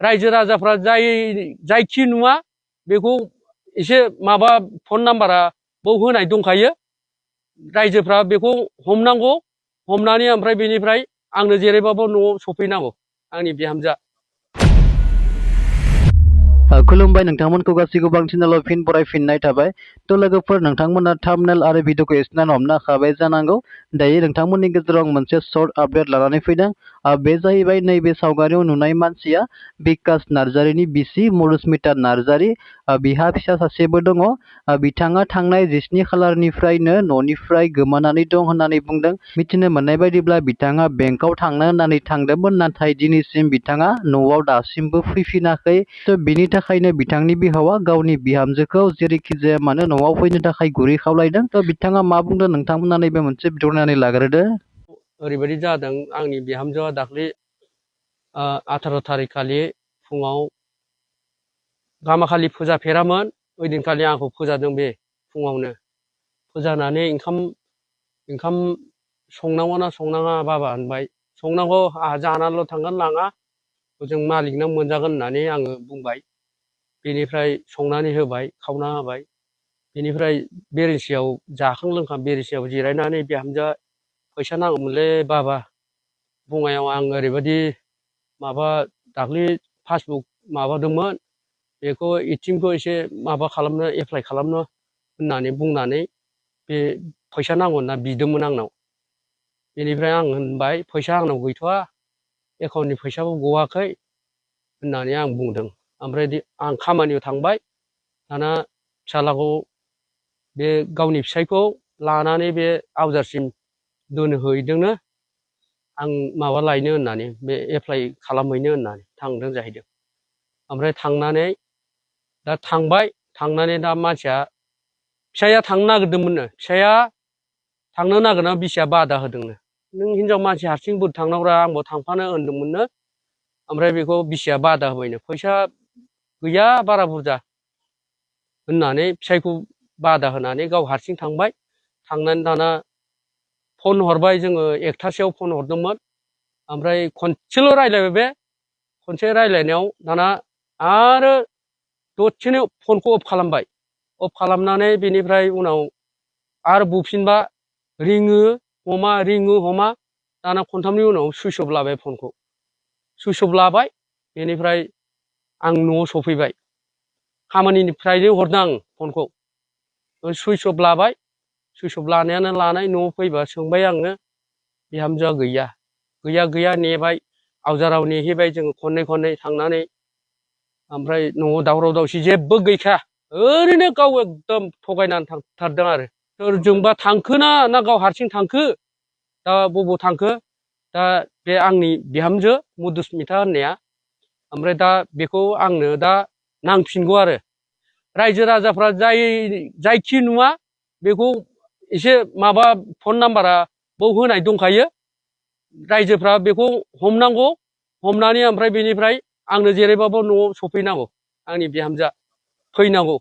रायजो राजाफ्रा जायखि नुवा बेखौ एसे माबा फन नाम्बारा बाव होनाय दंखायो रायजोफ्रा बेखौ हमनांगौ हमनानै ओमफ्राय बेनिफ्राय आंनो जेरैबाबो न'आव सफैनांगौ आंनि बिहामजोआ खुलुमबाय नोंथांमोनखौ गासैखौ बांसिनाल' फिन बरायफिननाय थाबाय थ' लोगोफोर नोंथांमोना थाम्बनेल आरो भिडिअखौ एसेनानै हमनो हाखाबाय जानांगौ दायो नोंथांमोननि गेजेराव आं मोनसे सर्ट आपडेट लानानै फैदों बे जाहैबाय नैबे सावगारियाव नुनाय मानसिया बिकास नार्जारिनि बिसि मरुस्मिता नार्जारि बिहा फिसा सासेबो दङ बिथाङा थांनाय 17 खालारनिफ्रायनो न'निफ्राय गोमानानै दं होननानै बुंदों मिथिनो मोननाय बायदिब्ला बिथाङा बेंकआव थांनो होननानै थांदोंमोन नाथाय दिनैसिम बिथाङा न'आव दासिमबो फैफिनाखै थ' बिनि थाखायनो बिथांनि बिहावा गावनि बिहामजोखौ जेरैखि जाया मानो न'आव फैनो थाखाय गुरै खावलायदों थ' बिथाङा मा बुंदों नोंथांमोना नैबे मोनसे भिडिअ नायनानै लाग्रोदो ओरैबायदि जादों आंनि बिहामजोआ दाख्लै 18 थारिख खालि फुङाव गामाखालि फुजा फेरामोन ओइदिनखालि आंखौ फोजादों बे फुङावनो फोजानानै ओंखाम संनांगौ ना संनाङा बाबा होनबाय संनांगौ आहा जानानैल' थांगोन लाङा जों मालिकनाव मोनजागोन होननानै आङो बुंबाय बेनिफ्राय संनानै होबाय खावना होबाय बेनिफ्राय बेरेन्सियाव जाखां लोंखां बेरेन्सियाव जिरायनानै बिहामजोआ फैसा नांगौमोनलै बाबा बुङायाव आं ओरैबायदि माबा दाख्लै पासबुक माबादोंमोन बेखौ एटिएमखौ एसे माबा खालामनो एप्लाइ खालामनो होननानै बुंनानै बे फैसा नांगौ होनना बिदोंमोन आंनाव बेनिफ्राय आं होनबाय फैसा आंनाव गैथ'वा एकाउन्टनि फैसाबो गवाखै होननानै आं बुंदों ओमफ्राय आं खामानियाव थांबाय दाना फिसालाखौ बे गावनि फिसायखौ लानानै बे आवजारसिम दोनहैदोंनो आं माबा लायनो होननानै बे एप्लाइ खालामहैनो होननानै थांदों जाहैदों ओमफ्राय थांनानै दा थांनानै दा मानसिया फिसाया थांनो नागिरदोंमोननो फिसाया थांनो नागिरनायाव बिसिया बादा होदोंनो नों हिनजाव मानसि हारसिं बोरै थांनांगौरा आंबो थांफानो होनदोंमोननो ओमफ्राय बेखौ बिसिया बादा होबायनो फैसा गैया बारा बुरजा होननानै फिसायखौ बादा होनानै गाव हारसिं थांबाय थांनानै दाना फन हरबाय जोङो 1थासोआव फन हरदोंमोन ओमफ्राय खनसेल' रायलायबाय बे खनसे रायलायनायाव दाना आरो दसेनो फनखौ अफ खालामबाय अफ खालामनानै बेनिफ्राय उनाव आरो बुफिनबा रिङो हमा दाना खनथामनि उनाव सुइच अफ लाबाय फनखौ सुइच अफ लाबाय बेनिफ्राय आं न'आव सफैबाय खामानिनिफ्रायनो हरदों आं फनखौ सुइच अफ लाबाय सुइच अफ लानायानो लानाय न'आव फैबा सोंबाय आङो बिहामजोआ गैया नेबाय आवजाराव नेहैबाय जोङो खननै थांनानै ओमफ्राय न'आव दावराव दावसि जेबो गैखा ओरैनो गाव एकदम थगायनानै थांथारदों आरो सोरजोंबा थांखो ना गाव हारसिं थांखो दा बबाव थांखो दा बे आंनि बिहामजो मधुस्मिता होननाया ओमफ्राय दा बेखौ आंनो दा नांफिनगौ आरो रायजो राजाफ्रा जायखि नुवा बेखौ एसे माबा फन नाम्बारा बाव होनाय दंखायो रायजोफ्रा बेखौ हमनांगौ हमनानै ओमफ्राय बेनिफ्राय आंनो जेरैबाबो न'आव सफैनांगौ आंनि बिहामजोआ फैनांगौ